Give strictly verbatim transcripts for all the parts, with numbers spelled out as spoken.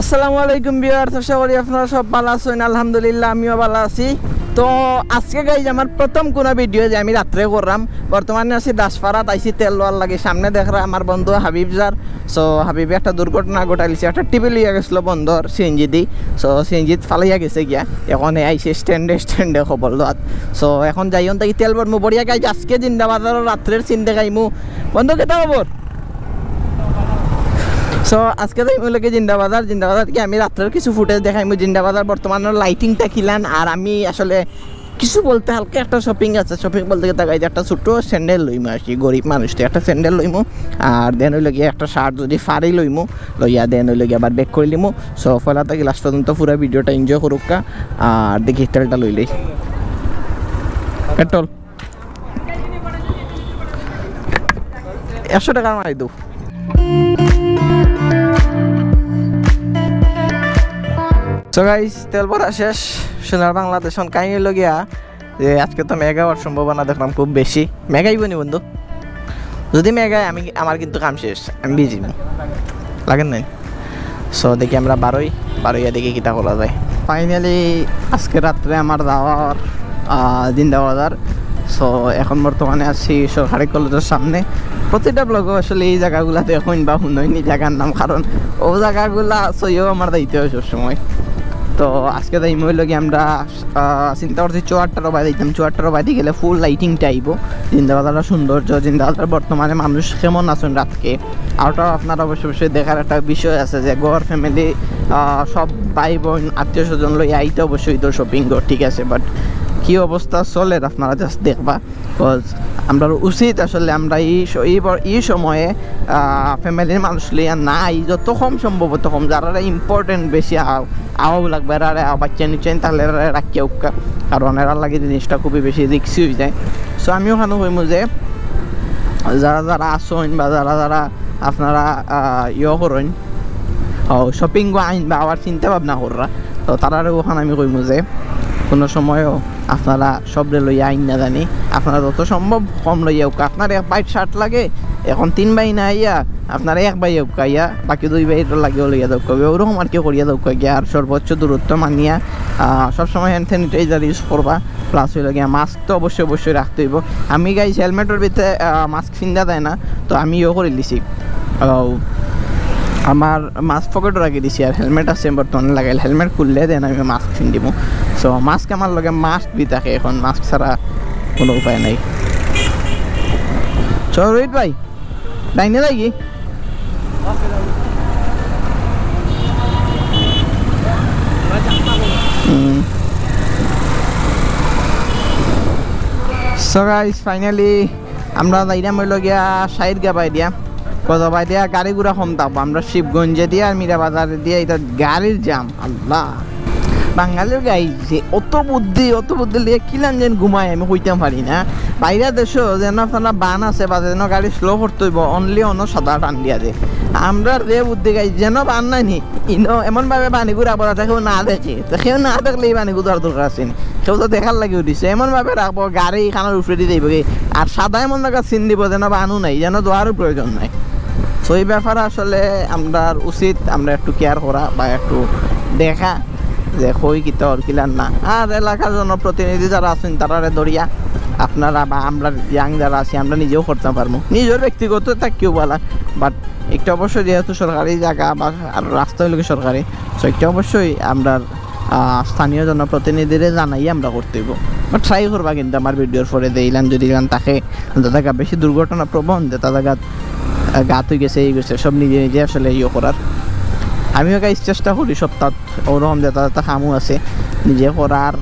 আসসালামু আলাইকুম ভিউয়ার্স, আশা করি আপনারা সব ভালা আছইন। আলহামদুলিল্লাহ, আমিও ভালা আছি। তো আজকে গাইজ আমার প্রথম কুনু ভিডিও যে আমি রাত্রে কররাম। বর্তমানে আছি দাসপাড়াত, আইছি তেল লওয়ার লাগি। সামনে দেখরা আমার বন্ধু হাবিব যার। So হাবিবে একটা দুর্ঘটনা ঘটাইলিছে, একটা টিভি লইয়া গেছিল বন্দর সিএনজি দি। So সিএনজিত ফালাইয়া গেছে গিয়া, এখন হে আইছে স্ট্যান্ডে স্ট্যান্ডে খবর লওয়াত। So এখন যাইওন তাকি তেল ভরমু বড়িয়া গাইজ। আজকে জিন্দাবাজারর রাত্রের সিন দেখাইমু। বন্ধু, কিতা খবর? So আজকে যাইমু লগে জিন্দাবাজার। জিন্দাবাজার কি আমি রাত্রের কিছু ফুটেজ দেখাইমু। জিন্দাবাজার বর্তমানে লাইটিংটা কিলান, আর আমি আসলে কিছু বলতে হালকা একটা শপিং আছে। শপিং বলতে গেলে গাইজ একটা ছোট স্যান্ডেল লইমু আর কি, গরিব মানুষ তো একটা স্যান্ডেল লইমু, আর দেন অইলো গিয়া একটা শার্ট যদি ফারি লইমু, লইয়া দেন অইলো গিয়া আবার ব্যাক করি লিমু। So পয়লা থাকি লাস্ট পর্যন্ত পুরা ভিডিওটা এনজয় করুক্কা, আর দেখি তেলটা লইলেই পেট্রোল একশো টাকার মারি দেও। So গাইজ, তেল ভরা শেষ। সোনার বাংলাদেশ অন কাহিনী অইলো গিয়া যে আজকে তো মেঘ আওয়ার সম্ভাবনা দেখলাম খুব বেশি। মেঘ আইবো নি বন্ধু? যদি মেঘ আয়, আমি, আমার কিন্তু কাম শেষ, আমি ভিজিমু। লাগের নাই? So দেখি আমরা বারোই, বারোইয়া দেখি কিতা করা যায়। ফাইনালি আজকে রাত্রে আমার যাওয়ার, আহ, জিন্দাবাজার। So এখন বর্তমানে আছি সরকারি কলেজের সামনে। প্রতিটা ব্লগও আসলে এই জাগাগুলা দেখইন বা হুনইন ই জাগার নাম, কারণ অউ জাগাগুলা সইও আমার যাইতে অয় সবসময়। তো আজকে যাইমু অইলো গিয়া আমরা, আহ, চিন্তা করছি চুয়াট্টার বাদে যাইতাম। চুয়াট্টার বাদে গেলে ফুল লাইটিংটা আইবো। জিন্দাবাজারর সৌন্দর্য, জিন্দাবাজার বর্তমানে মানুষ কেমন আছইন রাতকে, ওটাও আপনারা অবশ্যই, অবশ্যই দেখার একটা বিষয় আছে যে ঘর, ফ্যামিলি, আহ, সব ভাই বোন, আত্মীয় স্বজন লইয়া আইতে অবশ্যই তো শপিং ঘর, ঠিক আছে, বাট কি অবস্থা চলের আপনারা just দেখবা। Cause আমরার উচিত আসলে আমরা ই স-, ই ব-, ই সময়ে, আহ, ফ্যামিলির মানুষ লইয়া না আই, যত কম সম্ভব অত কম, যারারে ইম্পর্টেন্ট বেশি আও-, আওয়াও লাগবো, এরারে আও-, বাচ্চা নিচ্ছেন তাহলে এরারে রাখিয়া উক্কা, কারণ এরার লাগি জিনিসটা খুবই বেশি রিস্কি অই যায়। So আমি অখানো কইমু যে যারা যারা আছইন বা যারা যারা আপনারা, আহ, ইয়ে করইন, ও, শপিং গো আইন বা আবার চিন্তা ভাবনা কররা, তো তারারে অখান আমি কইমু যে কুনু সময়ও আপনারা সবরে লইয়া আইন না জানি, আপনারা যত সম্ভব কম লইয়া উক্কা। আপনার এক ভাইর শার্ট লাগে, এখন তিন ভাই না আইয়া আপনারা এক ভাই উক্কা আইয়া বাকি দুই ভাইর লাগিও লইয়া যাউক্কা, ওরকম আর কি করিয়া যাউক্কা গিয়া। আর সর্বোচ্চ দূরত্ব মানিয়া, আহ, সবসময় হ্যান্ড স্যানিটাইজার ইউজ করবা, প্লাস অইলো গিয়া মাস্ক তো অবশ্যই অবশ্যই রাখতে অইবো। আমি গাইজ হেলমেটর ভিতরে, আহ, মাস্ক ফিন্দা যায় না, তো আমি ইয়ে করি দিছি, ও, আমার মাস্ক পকেটও রাখি দিছি, আর হেলমেট আছে বর্তমানে লাগাইল, হেলমেট খুললে দেন আমি মাস্ক ফিন্দিমু। So মাস্ক আমার লগে মাস্ট বি থাকে, এখন মাস্ক ছাড়া কুনু উপায় নাই। So রোহিত ভাই, ডাইনে যাই কি? হুম। So গাইজ, ফাইনালি আমরা যাইরাম অইলো গিয়া সাইড গাবাই দিয়া, কত বাই দিয়া গাড়ি ঘোড়া কম থাকবো। আমরা শিবগঞ্জে দিয়া আর মীরা বাজারে দিয়া, ইটা গাড়ির জাম, আল্লাহ। বাঙালির গাইজ যে অত বুদ্ধি, অত বুদ্ধি লইয়া কিলান যেন ঘুমায়, আমি কইতাম পারি না। বাইরা দেশো যেন আপনারা বান আছে বা যেন গাড়ি স্লো করতে অইবো, only অনো সাদা টান দিয়া দে। আমরার যে বুদ্ধি গাইজ, যেন বান নাই নি, ইনো এমন ভাবে বানি ঘুরাবো যাতে কেউ না দেখে, তো কেউ না দেখলে ই বানি ঘুরার দরকার আছে নি। কেউ তো দেখার লাগি উঠিছে, এমন ভাবে রাখবো গাড়ি ইখানোর উপরেদি যাইবো গি। আর সাদা এমন জাগাত চিন দিবো যেন বানও নাই, যেন দোয়ারও প্রয়োজন নাই। So ই ব্যাপারে আসলে আমরার উচিত আমরা একটু কেয়ার করা বা একটু দেখা যে কই কিতা অর কিলার না। আর এলাকার জনপ্রতিনিধি যারা আছইন তারারে ধরিয়া আপনারা বা আমরা ইয়াং যারা আছি আমরা নিজেও করতাম পারমু, নিজর ব্যক্তিগত থাকিও বালা, বাট একটা অবশ্যই যেহেতু সরকারি জাগা বা আর রাস্তা অইলো গি সরকারি, so একটা অবশ্যই আমরার, আহ, স্থানীয় জনপ্রতিনিধিরে জানাই আমরা করতে অইবো। But ট্রাই করবা কিন্তু আমার ভিডিওর পরে যে ইলান যদি ইলান থাকে, যে জাগা বেশি দুর্ঘটনা প্রবণ, যে জাগাত, আহ, গাত অই গেছে, এই গেছে, সব নিজে নিজে আসলে ইয়ে করার। আমিও গাইজ চেষ্টা করি সপ্তাহ ওরকম যেটা যেটা কামও আছে নিজে করার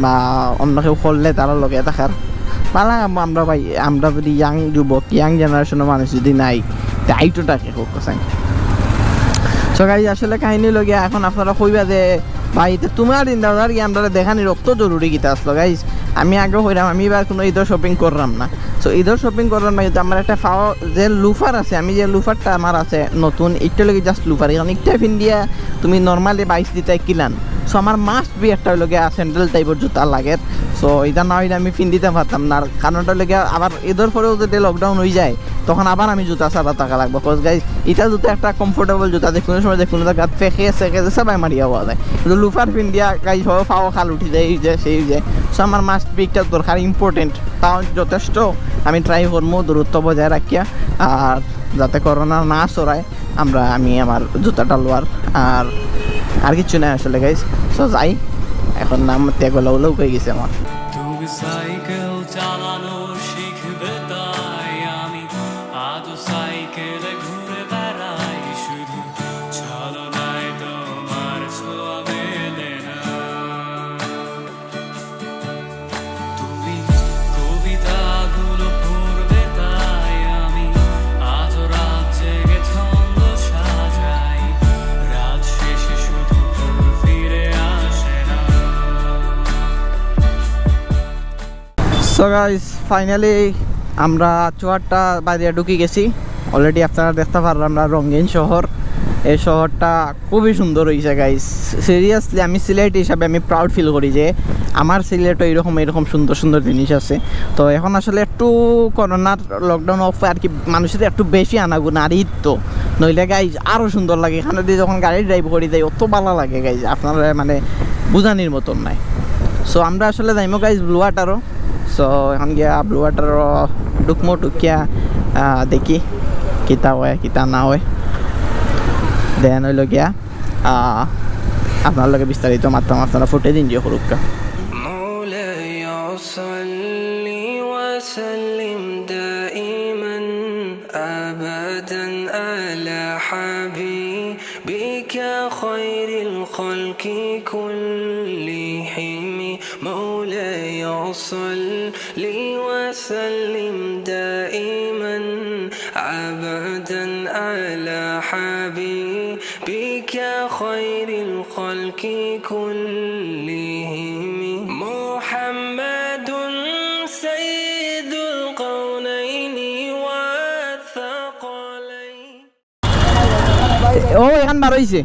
বা অন্য কেউ করলে তারার লগে থাকার। বালা কাম আমরা ভাই, আমরা যদি ইয়াং যুবক, ইয়াং জেনারেশনের মানুষ যদি নাই, তে আইটোটা কে হোক কোথায়? So গাইজ, আসলে কাহিনী অইলো গিয়া, এখন আপনারা কইবা যে, "ভাই, তো তোমার জিন্দাবাজার গিয়া আমরা দেখানি রক্ত জরুরি কিতা আসলো?" গাইজ, আমি আগে কইরাম, আমি এবার কুনু ইদর শপিং কররাম না। So ইদর শপিং কররাম না, কিন্তু আমার একটা ফাও যে লুফার আছে, আমি যে লুফারটা আমার আছে নতুন, একটা লাগি just লুফার, কারণ একটা ফিন্দিয়া তুমি normally বাইশ দিতায় কিলান। So আমার মাস্ট বি একটা অইলো গিয়া স্যান্ডেল টাইপর জুতা লাগে। So ইটা না অইলে আমি পিন্দিতাম পারতাম না। আর কারণটা অইলো গিয়া, আবার ইদর পরেও যদি লকডাউন অই যায়, তখন আবার আমি জুতা ছাড়া থাকা লাগবো। কজ গাইজ, ইটা জুতা একটা কমফোর্টেবল জুতা, যে কুনু সময় যে কুনু জাগাত ফেকে সেকে যে সবাই মারিয়া পাওয়া যায়। কিন্তু লোফার পিন্দিয়া গাইজ, হয় পাও খাল উঠি যায়, এই যে সেই যে। সো আমার মাস্ট বি একটা দরকার, ইম্পর্টেন্ট। তাও যথেষ্ট আমি ট্রাই করমু দূরত্ব বজায় রাখিয়া, আর যাতে করোনা না ছড়ায়। আমরা, আমি আমার জুতাটা লওয়ার, আর আর কিচ্ছু নাই আসলে গাইজ। সো যাই, এখন নাম ত্যাগ লও লও হয়ে গেছে আমার। তুমি সাইকেল চালানো শিখবে তাই আমি আজও সাইকেলে ঘুরে বেড়াই, শুধু ছলনায় তোমার ছোঁয়া মেলে না। তুমি কবিতাগুলো পড়বে তাই আমি আজও রাত জেগে ছন্দ সাজাই, রাত শেষে শুধু ভোর ফিরে আসে না। সো গাইস, ফাইনালি আমরা চুয়াডাঙ্গা বাজারে ঢুকি গেছি। অলরেডি আপনারা দেখতা পাররা আমরা রঙিন শহর। এই শহরটা খুবই সুন্দর অইছে গাইস। সিরিয়াসলি আমি সিলেটি হিসাবে আমি প্রাউড ফিল করি যে আমার সিলেটো এইরকম, এইরকম সুন্দর সুন্দর জিনিস আছে। তো এখন আসলে একটু করোনার লকডাউন অফ আর কি, মানুষের একটু বেশি আনাগোনা, আর ঈদ তো, নইলে গাইস আরও সুন্দর লাগে। এখান দিয়া যখন গাড়ি ড্রাইভ করি যাই, অত ভালা লাগে গাইস, আপনারা মানে বুঝানির মতন নাই। সো আমরা আসলে যাইমু গাইস ব্লু ওয়াটারও। সো এখন গিয়া ব্লু ওয়াটারও ঢুকমু, ঢুকিয়া, আহ, দেখি কিতা অয় কিতা না অয়। দেন অইলো গিয়া, আহ, আপনার লগে বিস্তারিত মাততাম, আপনারা ফুটেজ এনজয় করুক্কা। مولاي صل وسلم دائما أبدا على حبيبك خير الخلق كلهم. مولاي صل وسلم دائما أبدا على حبيبك خير الخلق كلهم. محمد سيد الكونين والثقلين. ও, এখন বার অইছে।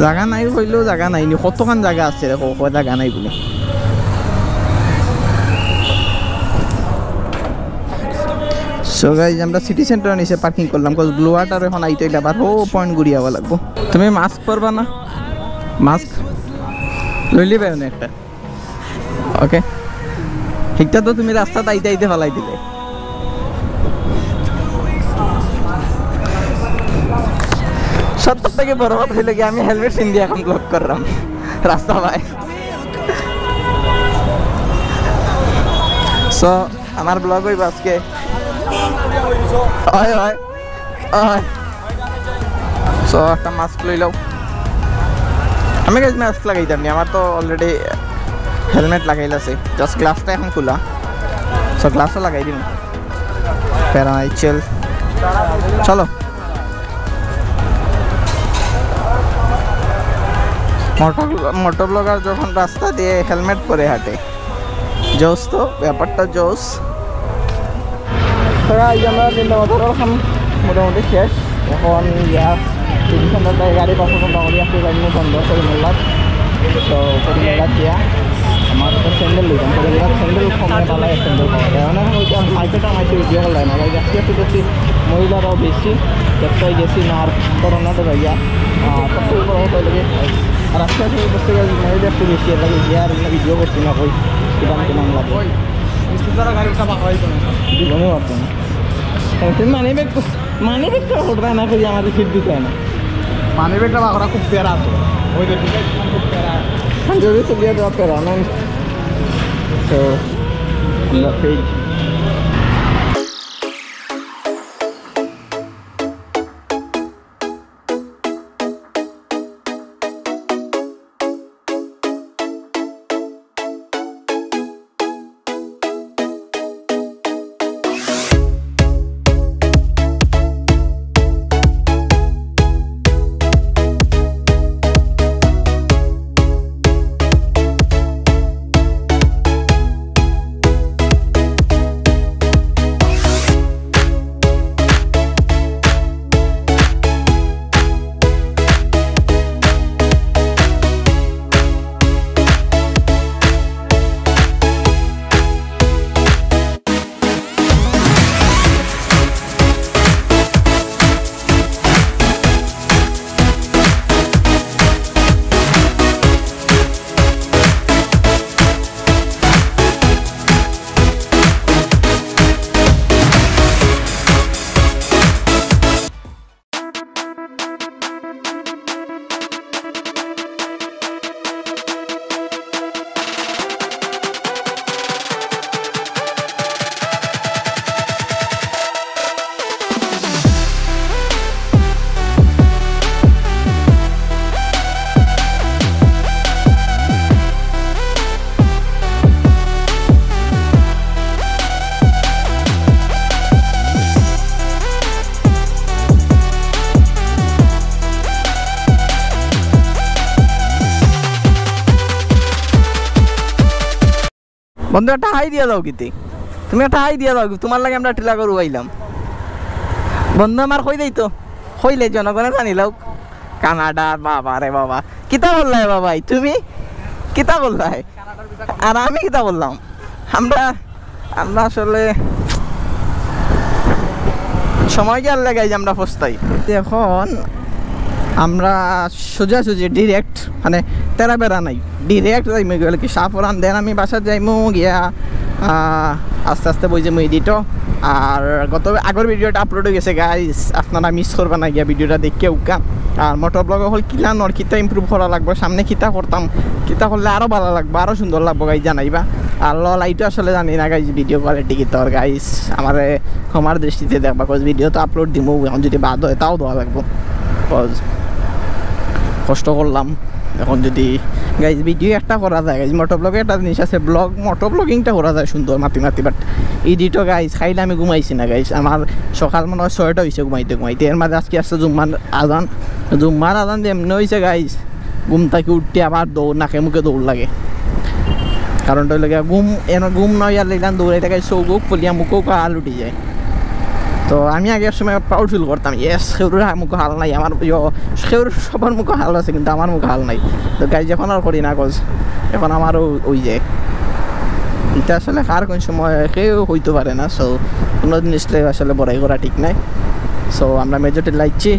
জাগা নাই কইলেও জাগা নাই নি, কতখান জাগা আছে রে, কো-, কো জাগা নাই বুলি। সো গাইজ, আমরা সিটি সেন্টার নিচে পার্কিং করলাম, কজ ব্লু ওয়াটার এখন আইতে অইলে আবার হো পয়েন্ট ঘুরিয়া আওয়া লাগবো। তুমি মাস্ক পরবা না? মাস্ক লইলিবে না একটা। ওকে, হিকটা তো তুমি রাস্তাত আইতে আইতে ফালাই দিলে। সব থাকি বড় কথা অইলো কি, আমি হেলমেট পিন্দি এখন ব্লগ করলাম রাস্তা ভাই। সো আমার ব্লগ অইবো আজকে। হয়, হয়, হয়। সো একটা মাস্ক লইলাও। আমি গাইজ মাস্ক লাগাইতাম নি, আমার তো অলরেডি হেলমেট লাগাইল আছে, জাস্ট গ্লাসটা এখন খুলা। সো গ্লাসও লাগাই দিমু। প্যারা নাই, চিল। চলো। মোটর, মোটর ব্লগার যখন রাস্তা দিয়া হেলমেট পরে হাঁটে, জোস তো, ব্যাপারটা জোস। তো এই যে আমরা নিম্ন বাজারর কাম মোটামুটি শেষ। এখন ইয়া, সিটি সেন্টার থাকি গাড়ি পাঁচ মিনিট বাগড়ি আসতে যাইমু বন্দর করিমুল্লাত। তো করিমুল্লাত গিয়া আমার একটা স্যান্ডেল লইতাম, করিমুল্লাত স্যান্ডেল কমে পালা এক স্যান্ডেল পাওয়া যায়। অনেক সময় কি আমি সাইকেলটা আমার ভিডিও করা যায় না, ভাই, আজকে একটু দেখছি মহিলারাও বেশি, দেখতে গেছি না আর করোনাটা যাইয়া, আহ, সবচেয়ে বড় কথা অইলো কি, আর আজকে আসলে দেখতে গেছি মহিলা একটু বেশি, এর লাগি গিয়া আর ভিডিও করছি না, কই কিবা নাম লাগে। জীবনেও পারতো না। তুমি মানি ব্যাগ, মানি ব্যাগটা করবে না, কই আমার রিসিট দিতে না। মানি ব্যাগটা বার করা খুব প্যারা তো। ওই যে ঠিক আছে, খুব প্যারা। আমি যদি চলিয়ে দেওয়া প্যারা, না? তো, আমরা পেজ। বন্ধু, একটা হাই দিয়া দাও কিতে। তুমি একটা হাই দিয়া দাও, তুমার লাগি আমরা টিলা গরু আইলাম। বন্ধু আমার, কই দেই তো, কইলে জনগণে জানিলাও। কানাডা, বাবা রে বাবা, কিতা বললায় বাবাই তুমি? কিতা বললায়? আর আমি কিতা বললাম? আমরা, আমরা আসলে সময় গিয়ার লাগাই যে আমরা পস্তাই। এখন আমরা সোজাসুজি direct, মানে, তেরা বেড়া নাই, direct যাইমু গেলে কি শাহপরান, then আমি বাসাত যাইমু গিয়া, আহ, আস্তে আস্তে বই যাইমু edit-ও। আর গত আগর video-টা upload অই গেছে guys, আপনারা miss করবা না গিয়া video-টা দেখিয়া উকা। আর moto vlog অকল কিলা নর, কিতা improve করা লাগবো, সামনে কিতা করতাম, কিতা করলে আরো ভালা লাগবো, আরো সুন্দর লাগবো guys, জানাইবা। আর ল light-ও আসলে জানি না guys, video quality কিতা অর guys, আমারে ক্ষমার দৃষ্টিতে দেখবা, cause video তো upload দিমু, এখন যদি বাদ অয় তাও দেওয়া লাগবো, cause কষ্ট করলাম। এখন যদি guys video একটা করা যায় guys, moto vlog একটা জিনিস আছে, vlog, moto vlogging-টা করা যায় সুন্দর মাতি মাতি, but edit-ও guys, কাইল আমি ঘুমাইছি না guys, আমার সকাল মনে অয় ছয়টা অইছে ঘুমাইতে ঘুমাইতে, এর মাঝে আজকে আসছে জুম্মার আজান, জুম্মার আজান যে এমনে অইছে guys, ঘুম থাকি উঠতে আবার দৌড়, নাকে মুখে দৌড় লাগে। কারণটা অইলো গিয়া ঘুম, এন ঘুম না অইয়ার লাগি দৌড়াইতে guys, চউখ ফুলিয়া মুখো কাল উঠি যায়। তো আমি আগে এক সময় proud feel করতাম, yes, কেউর মুখো হাল নাই, আমার ইয়ো, কেউর সবার মুখো হাল আছে, কিন্তু আমার মুখো হাল নাই। তো guys, এখন আর করি না, cause এখন আমারও অই যায়। ইটা আসলে কার কোন সময় কেউ কইতো পারে না, so কোনো জিনিসটা আসলে বড়াই করা ঠিক নাই। So আমরা majority লাইছি,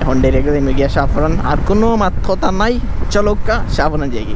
এখন direct যাইমু গিয়া শাহপরান, আর কোনো মাত কথা নাই, চলো কা শাহপরান যাই।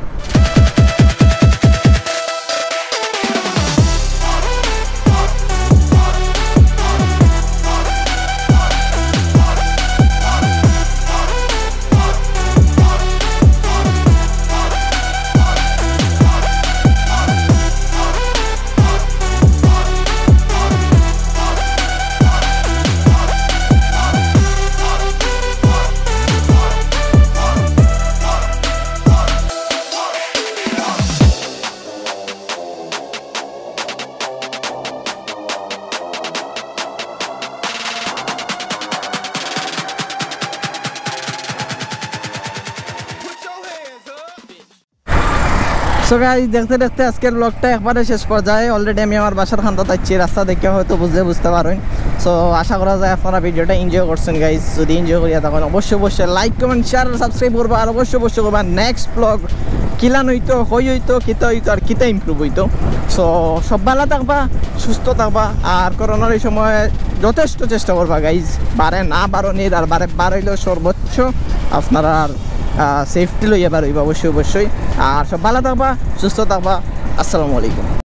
So guys, দেখতে দেখতে আজকের vlog-টা একবারে শেষ পর্যায়ে। Already আমি আমার বাসার কান্দাত আইছি, রাস্তা দেখিয়া হয়তো বুঝলে বুঝতে পারইন। So আশা করা যায় আপনারা video-টা enjoy করছেন guys। যদি enjoy করিয়া থাকেন, অবশ্যই অবশ্যই like, comment, share আর subscribe করবা, আর অবশ্যই অবশ্যই করবা next vlog কিলান অইতো, কই অইতো, কিতা অইতো আর কিতা improve অইতো। So সব ভালা থাকবা, সুস্থ থাকবা, আর করোনার এই সময় যথেষ্ট চেষ্টা করবা guys, বারে না বারনির, আর বারে বারইলেও সর্বোচ্চ আপনারা, আহ, safety লইয়া বারইবা অবশ্যই অবশ্যই। আর সব ভালা থাকবা, সুস্থ থাকবা। আসসালামু আলাইকুম।